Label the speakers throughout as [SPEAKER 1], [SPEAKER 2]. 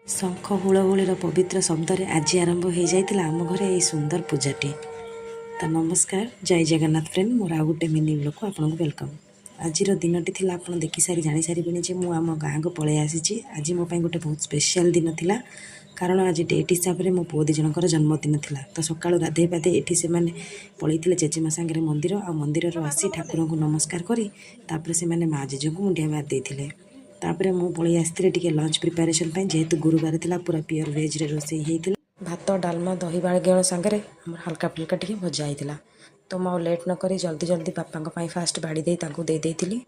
[SPEAKER 1] ଶଙ୍ଖ, ହୁଳହୁଳିର ପବିତ୍ର ଶବ୍ଦରେ ଆଜି ଆରମ୍ଭ ହୋଇଯାଇଥିଲା ଆମ ଘରେ ଏଇ ସୁନ୍ଦର ପୂଜାଟି। ତ ନମସ୍କାର, ଜୟ ଜଗନ୍ନାଥ ଫ୍ରେଣ୍ଡ। ମୋର ଆଉ ଗୋଟେ ମିନି ବ୍ଲଗ୍କୁ ଆପଣଙ୍କୁ welcome. ଆଜିର ଦିନଟି ଥିଲା, ଆପଣ ଦେଖିସାରି ଜାଣିସାରିବେଣି ଯେ ମୁଁ ଆମ ଗାଁକୁ ପଳେଇ ଆସିଛି। ଆଜି ମୋ ପାଇଁ ଗୋଟେ ବହୁତ ସ୍ପେଶିଆଲ୍ ଦିନ ଥିଲା, କାରଣ ଆଜି ଡେଟ୍ ହିସାବରେ ମୋ ପୁଅ ଦୁଇ ଜଣଙ୍କର ଜନ୍ମଦିନ ଥିଲା। ତ ସକାଳୁ ଗାଧୋଇ ପାଧେଇ ଏଠି ସେମାନେ ପଳେଇଥିଲେ ଜେଜେମା ସାଙ୍ଗରେ ମନ୍ଦିର, ଆଉ ମନ୍ଦିରରୁ ଆସି ଠାକୁରଙ୍କୁ ନମସ୍କାର କରି ତାପରେ ସେମାନେ ମା ଜେଜେଙ୍କୁ ମୁଣ୍ଡିଆ ମାରି ଦେଇଥିଲେ। ତାପରେ ମୁଁ ପଳେଇ ଆସିଥିଲି ଟିକେ ଲଞ୍ଚ ପ୍ରିପାରେସନ୍ ପାଇଁ। ଯେହେତୁ ଗୁରୁବାର ଥିଲା, ପୁରା ପିଓର ଭେଜ୍ରେ ରୋଷେଇ ହେଇଥିଲା। ଭାତ, ଡାଲମା, ଦହି ବାଇଗଣ ସାଙ୍ଗରେ ଆମର ହାଲକା ଫୁଲକା ଟିକେ ଭଜା ହେଇଥିଲା। ତ ମୁଁ ଆଉ ଲେଟ୍ ନକରି ଜଲ୍ଦି ଜଲ୍ଦି ବାପାଙ୍କ ପାଇଁ ଫାଷ୍ଟ ବାଡ଼ି ଦେଇ ତାଙ୍କୁ ଦେଇ ଦେଇଥିଲି।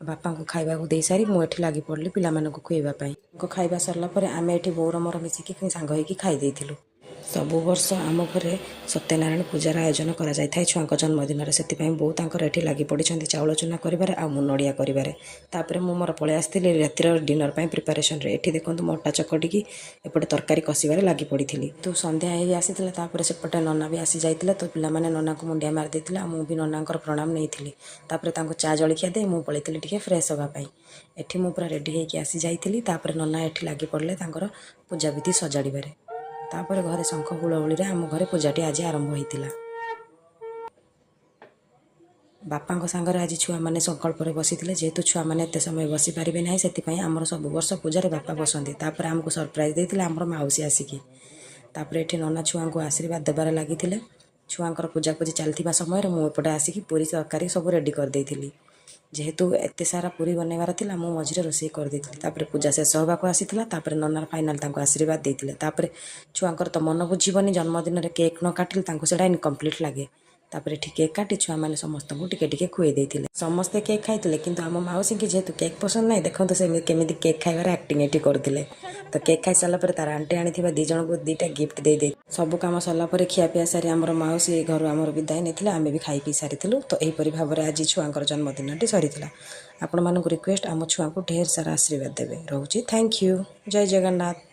[SPEAKER 1] ବାପାଙ୍କୁ ଖାଇବାକୁ ଦେଇସାରି ମୁଁ ଏଠି ଲାଗି ପଡ଼ିଲି ପିଲାମାନଙ୍କୁ ଖୁଆଇବା ପାଇଁ। ତାଙ୍କ ଖାଇବା ସରିଲା ପରେ ଆମେ ଏଠି ବୋଉର ମୋର ମିଶିକି ସାଙ୍ଗ ହେଇକି ଖାଇ ଦେଇଥିଲୁ। ସବୁ ବର୍ଷ ଆମ ଘରେ ସତ୍ୟନାରାୟଣ ପୂଜାର ଆୟୋଜନ କରାଯାଇଥାଏ ଛୁଆଙ୍କ ଜନ୍ମଦିନରେ। ସେଥିପାଇଁ ବୋଉ ତାଙ୍କର ଏଠି ଲାଗି ପଡ଼ିଛନ୍ତି ଚାଉଳ ଚୁନା କରିବାରେ ଆଉ ମୁଁ ନଡ଼ିଆ କରିବାରେ। ତାପରେ ମୁଁ ମୋର ପଳେଇ ଆସିଥିଲି ରାତିର ଡିନର୍ ପାଇଁ ପ୍ରିପାରେସନ୍ରେ। ଏଠି ଦେଖନ୍ତୁ, ମୁଁ ଅଟା ଚକଟିକି ଏପଟେ ତରକାରୀ କଷିବାରେ ଲାଗି ପଡ଼ିଥିଲି। ତ ସନ୍ଧ୍ୟା ହେଇ ଆସିଥିଲା। ତାପରେ ସେପଟେ ନନା ବି ଆସି ଯାଇଥିଲେ। ତ ପିଲାମାନେ ନନାକୁ ମୁଣ୍ଡିଆ ମାରି ଦେଇଥିଲେ ଆଉ ମୁଁ ବି ନନାଙ୍କର ପ୍ରଣାମ ନେଇଥିଲି। ତାପରେ ତାଙ୍କୁ ଚା ଜଳଖିଆ ଦେଇ ମୁଁ ପଳେଇଥିଲି ଟିକେ ଫ୍ରେଶ୍ ହେବା ପାଇଁ। ଏଠି ମୁଁ ପୁରା ରେଡ଼ି ହେଇକି ଆସି ଯାଇଥିଲି। ତାପରେ ନନା ଏଠି ଲାଗି ପଡ଼ିଲେ ତାଙ୍କର ପୂଜାବିଧି ସଜାଡ଼ିବାରେ। ତାପରେ ଘରେ ଶଙ୍ଖ, ହୁଳହୁଳିରେ ଆମ ଘରେ ପୂଜାଟି ଆଜି ଆରମ୍ଭ ହୋଇଥିଲା। ବାପାଙ୍କ ସାଙ୍ଗରେ ଆଜି ଛୁଆମାନେ ସଂକଳ୍ପରେ ବସିଥିଲେ। ଯେହେତୁ ଛୁଆମାନେ ଏତେ ସମୟ ବସିପାରିବେ ନାହିଁ, ସେଥିପାଇଁ ଆମର ସବୁ ବର୍ଷ ପୂଜାରେ ବାପା ବସନ୍ତି। ତାପରେ ଆମକୁ ସରପ୍ରାଇଜ୍ ଦେଇଥିଲେ ଆମର ମାଉସୀ ଆସିକି। ତାପରେ ଏଠି ନନା ଛୁଆଙ୍କୁ ଆଶୀର୍ବାଦ ଦେବାରେ ଲାଗିଥିଲେ। ଛୁଆଙ୍କର ପୂଜାପୂଜି ଚାଲିଥିବା ସମୟରେ ମୁଁ ଏପଟେ ଆସିକି ପୁରୀ ତରକାରୀ ସବୁ ରେଡ଼ି କରିଦେଇଥିଲି। ଯେହେତୁ ଏତେ ସାରା ପୁରୀ ବନେଇବାର ଥିଲା, ମୁଁ ମଝିରେ ରୋଷେଇ କରିଦେଇଥିଲି। ତାପରେ ପୂଜା ଶେଷ ହେବାକୁ ଆସିଥିଲା। ତାପରେ ନନା ଫାଇନାଲ୍ ତାଙ୍କୁ ଆଶୀର୍ବାଦ ଦେଇଥିଲେ। ତାପରେ ଛୁଆଙ୍କର ତ ମନ ବୁଝିବନି, ଜନ୍ମଦିନରେ କେକ୍ ନ କାଟିଲେ ତାଙ୍କୁ ସେଇଟା ଇନକମ୍ପ୍ଲିଟ୍ ଲାଗେ। ତାପରେ ଏଠି କେକ୍ କାଟି ଛୁଆମାନେ ସମସ୍ତଙ୍କୁ ଟିକେ ଟିକେ ଖୁଏଇ ଦେଇଥିଲେ। ସମସ୍ତେ କେକ୍ ଖାଇଥିଲେ, କିନ୍ତୁ ଆମ ମାଉସୀକି ଯେହେତୁ କେକ୍ ପସନ୍ଦ ନାହିଁ, ଦେଖନ୍ତୁ ସେ କେମିତି କେକ୍ ଖାଇବାର ଆକ୍ଟିଂ ଏଠି କରୁଥିଲେ। ତ କେକ୍ ଖାଇସାରିଲା ପରେ ତାର ଆଣ୍ଟି ଆଣିଥିବା ଦୁଇ ଜଣଙ୍କୁ ଦୁଇଟା ଗିଫ୍ଟ ଦେଇ ଦେଇ, ସବୁ କାମ ସରିଲା ପରେ, ଖିଆପିଆ ସାରି ଆମର ମାଉସୀ ଘରୁ ଆମର ବିଦାୟ ନେଇଥିଲେ। ଆମେ ବି ଖାଇ ପିଇ ସାରିଥିଲୁ। ତ ଏହିପରି ଭାବରେ ଆଜି ଛୁଆଙ୍କର ଜନ୍ମଦିନଟି ସରିଥିଲା। ଆପଣମାନଙ୍କୁ ରିକ୍ୱେଷ୍ଟ, ଆମ ଛୁଆଙ୍କୁ ଢେର ସାରା ଆଶୀର୍ବାଦ ଦେବେ। ରହୁଛି, thank you, Jay Jagannath.